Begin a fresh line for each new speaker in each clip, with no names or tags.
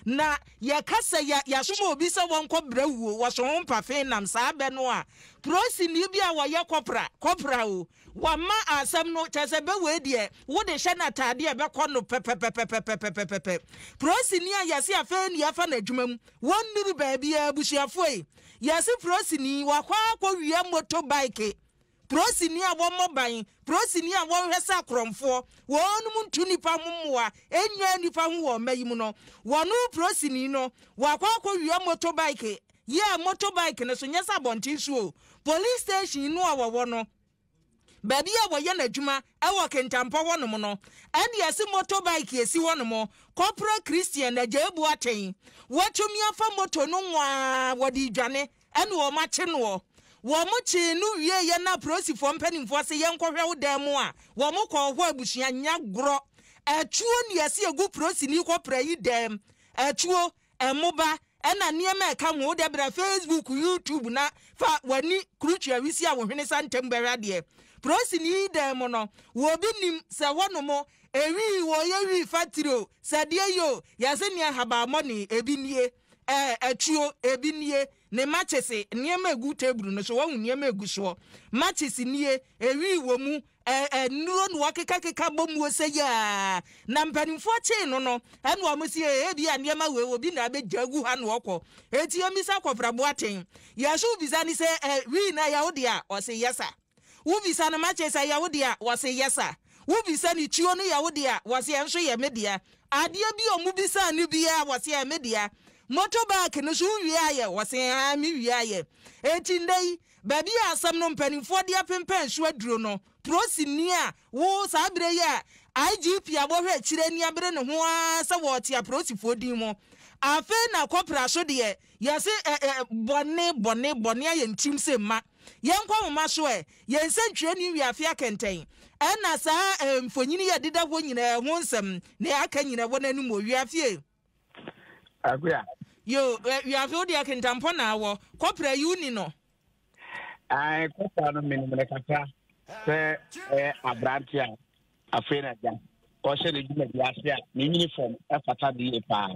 Na yɛka sɛ yɛ yɛasoma obi sɛ wɔnkɔ brɛ wuo, wɔso ho mpafe nam saa bɛ no a, polisini bi a wɔyɛ kɔpra, kɔpra o, wama asɛm no, kyerɛ sɛ bɛ wei deɛ, wode hyɛ no ataadeɛ a ɛbɛkɔ no pɛpɛpɛpɛpɛpɛpɛpɛ. Polisini a yɛse afei ne yɛafa no adwuma mu, wɔnnuru baabiara, abusuafoɔ ei, yɛse polisini, wakɔ akɔwia motorbike. Polisini a wɔmmɔ ban, polisini a wɔnhwɛ sɛ akorɔmfoɔ, wɔnom ntu nnipa ho mmoa, nnyaa nnipa ho wɔ ɔma yi mu no, wɔno polisini no, wakɔ akɔwia motorbike, yeah, motorbike no so, nyɛ sɛ abɔnten so o, police station no a wɔwɔ no, baabi a wɔyɛ n'adwuma wɔ Kintampo hɔnom no, ɛne ɛse motorbike esi hɔnom, Corporal Christian Agyebu Aten, watumi afa moto no nwaa, wɔde redwane. Ɛna wɔn akye noɔ. Wɔn kyee no wieeɛ na aprosifoɔ mpanimfoɔ se yɛnkɔhwɛ wo dan mu a, wɔn kɔɔ hɔ abusua nyɛ agorɔ. Atuo ne yɛse ɛgu prosini kɔpra yi dan mu. Atuo, mmoba, ɛna nneɛma a ɛka ho. Wode bra Facebook, YouTube na fa w'ani kurutua wisi a wo hwene sa ntɛm bɛhwɛ adeɛ. Prosini yi dan mu no, wɔbi nim sɛ hɔnom ewii wɔyɛ wii factory o, sɛ deɛ yi o, yɛse nea ahabanmɔne ebi nie. Ɛɛ, atuo, ebi nie, ne makyese, nneɛma egu table no so, wahu nneɛma egu soɔ. Makyese nie, ewii wɔ mu, ɛ, ɛ, nnuro na wɔkekakeka bɔ muo sɛ yaa. Na mpanimfoɔ kyee no no, ɛna wɔn se, ee, ebi a nneɛma wei obi na abɛgya agu ha na ɔkɔ. Eti yɛmmisa Kɔpra Boateng. Yɛso bisa no sɛ, ɛ, wii no ɛyɛ wo dea? Ɔse, yɛsa. Wo bisa no matches ɛyɛ wo dea? Wɔse yes a. Wo bisa no tuo no yɛ wo dea? Wɔse ɛnso yɛ me dea. Adeɛ bi a ɔmo bisaa no biaa wɔse ɛyɛ me dea. Motor bike no so wo wie ayɛ? Wɔse haa me wie ayɛ. Enti ndɛ yi baabi a asɛm no mpaninfoɔ de apempɛn so aduro no, prosini a wo saa berɛ yi a IGP a wɔhwɛ akyire ani abere ne ho ara sɛ wɔɔte aprosifoɔ din mu. Afei na kɔpra so deɛ yɛse ɛ ɛ bɔne bɔne bɔne ayɛ ntim sɛ mma. Yɛnkɔ nwoma so ɛ, yɛn nsɛntwerɛni Wiafe Akɛntɛn ɛna saa ɛ mfonyin yi a ɛdeda hɔ nyinaa ho nsɛm nea aka nyinaa wɔ n'anim o, Wiafe e.
Akua.
Yo, ɛ, Wiafe wo deɛ Kintampɔ na awɔ, kɔpra yi wo ni no?
Ae, kɔpra no menim no kakra sɛ ɛyɛ aberante a afei na agya ɔhyɛ ne dwumadi ase a ne uniform ɛfata de yie paa.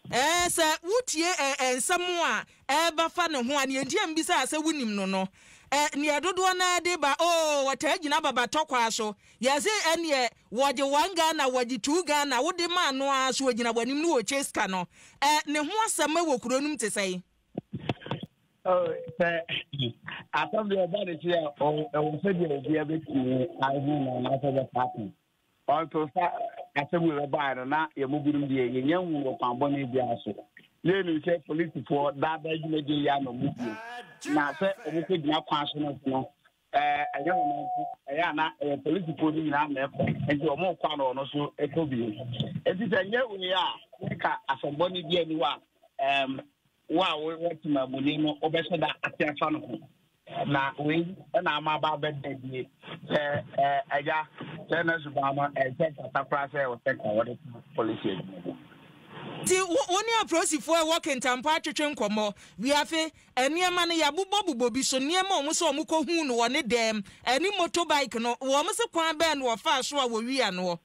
Ɛɛ, sɛ wotie ɛ, nsɛm a ɛreba fa ne ho a, nea enti a mibisaa sɛ wunim no no, ɛ, nea dodoɔ no ara de ba, oo, wɔtaa gyina babatɔ kwaa so. Yɛse ɛneɛ wɔgye one Ghana, wɔgye two Ghana, wode ma no ara so ogyina w'anim na ɔrekyɛ sika no. Ɛ, ne ho asɛm wɔ kuro no mu te sɛn?
Oh, sɛ asɛm deɛ ɔba ne se a, ɛwɔ sɛdeɛ obiara bɛtumi ahu no anaasɛ bɛfa aka. Ɔnto sa asɛm wei bɛbaeɛ no, na yɛn mu binom deɛ yɛnya hu wɔ kwan bɔne biara so. Na yɛnim sɛ polisifoɔ daadaa dwumadie yi ano mu bio. Na sɛ wɔkɔgyina kwan so no so no, ɛnyɛ wɔn nko, ɛyɛ a na ɛyɛ polisifoɔ no nyinaa na ɛkɔ. Nti wɔn kɔ a na ɔno nso ɛkɔ bio. Nti sɛ nyɛ wei a, nka asɛm bɔne bi ani hɔ a, wo a wowɔ temamuni no wobɛhyɛ da ate afa no ho. Na wei na ama aba abɛda adie sɛ agya sɛ na suban no ɛnsɛ mfata koraa sɛ ɛwɔ sɛ nka wɔde ka polisi adwuma mu.
Nti wo ne apolisifoɔ a ɛwɔ Kintampo atwetwe nkɔmmɔ. Wiafe, nneɛma no yɛabobɔbobɔ bi so, nneɛma a wɔn sɛ wɔn kɔhuu no wɔ ne dɛm, ɛne motorbike no, wɔn se kwan bɛn na wɔfaa so a wɔwia noɔ?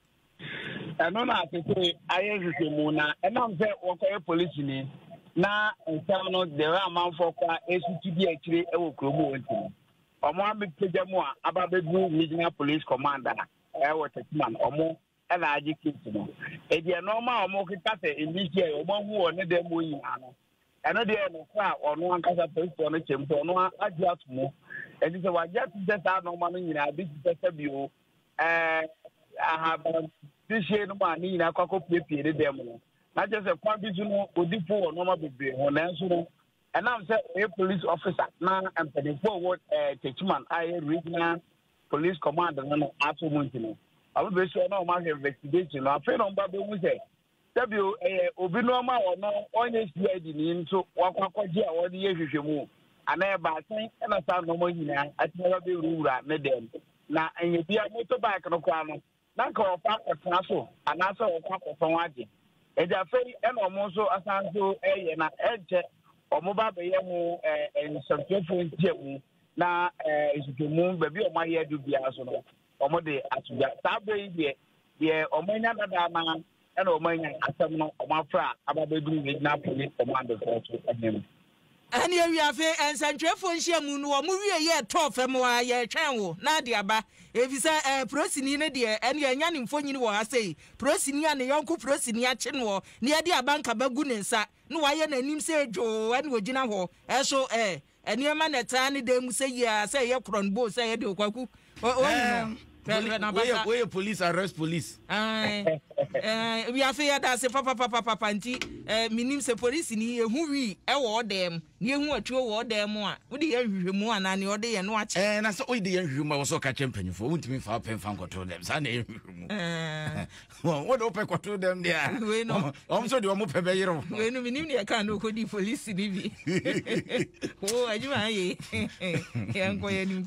Ɛno na sese ayɛ nhwehwɛmu na ɛnam sɛ wɔkɔyɛ polisini na nsɛm no deɛ amanfoɔ kɔ a ɛsutu di akyire wɔ kurom hɔ nti no wɔn abɛpagya mu a aba abɛduru regional police command a ɛwɔ Techiman wɔn ɛna agye case no edi ɛnɔɔma a wɔn keka sɛ mmisia yi wɔn ahu wɔ ne dɛm mu nyinaa no ɛno deɛ ɛnokora a ɔno ankasa polisifoɔ no kyɛm sɛ ɔno agye ato mu ɛnti sɛ wagye ato sɛ saa nɔɔma no nyinaa bi te sɛ sɛbio ɛɛ ahaban siesie no mu a ne nyinaa kɔ akɔpiepie ne dan mu no na kyerɛ sɛ kwan bi so no odi fo wɔ nneɛma bebree ho nanso no ɛnam sɛ ɔyɛ police officer na mpanimfoɔ a wɔwɔ ɛɛ Techiman a ɛyɛ regional police command no no ato mu nti no wɔn bɛsi ɔno a wɔn ahwɛ investigation no afei na wɔn ba bɛhu sɛ Sɛbio, ɛyɛ obi nnoɔma a ɔno ɔnyɛ CID ni nso wakɔ akɔgye a ɔde yɛ hwehwɛmu anaa ɛbaa sɛn ɛna saa nnoɔma nyinaa atumi aba bɛwurawura ne dɛm na ɛnyɛ bia motorbike no koraa no na nka ɔkɔ akɔtena so anaasɛ ɔkɔ akɔtɔn agye ɛnti afei ɛna ɔmo nso asan so ɛyɛ na ɛnkyɛ ɔmo ba bɛyɛ ho ɛɛ nsɛmtwerɛfoɔ nhyiamu na ɛɛ nhwehwɛmu baabi a ɔmo ayɛ adu biara so no ɔmo de ato dwa saa berɛ yi deɛ deɛ ɔmo anya dada na. Ɛna wɔn anya asɛm no wɔn afra aba abɛduru Regional Police Command foɔ so anim.
Ɛne awiafe nsɛntwerɛfoɔ nhyiamu no wɔn wie yɛ tɔɔ fam a yɛretwɛn wo na ade aba efisɛ ɛɛ prosini no deɛ ɛne yɛanya ne mfonyini wɔ ha sei prosini a ne yɔnko prosini akye noɔ na yɛde abankaba gu ne nsa na wayɛ n'anim sɛ dwoo ɛna ɔgyina hɔ ɛso ɛɛ Nneɛma na ɛtaa ne dan mu sɛ yie a, sɛ ɛyɛ korɔn bo, sɛ ɛyɛ de okwaku. Oyi no. Hwɛ n'abasa.
Woyɛ police arrest police.
Wiafe yɛ da ase papapapapa nti menim sɛ polisi ni ehu wii ɛwɔ ɔdan mu na ehu atuo wɔ ɔdan mu a wode yɛ nhwehwɛmu anaa nea ɔde yɛ no akyɛ.
Ɛɛ na sɛ wode yɛ nhwehwɛmu a wɔ sɛ ɔka kyerɛ mpanyinfoɔ wontumi mfa wopɛ mfa nkɔto dɛm saa na ɛyɛ nhwehwɛmu. Wode wopɛ kɔto dɛm deɛ a wɔn nso deɛ wɔn pɛ bɛyere wo.
Wei no menim deɛ ɛka no ɔkɔdi polisi no bi. Wo adwuma ayɛ yɛnkɔ yɛnim.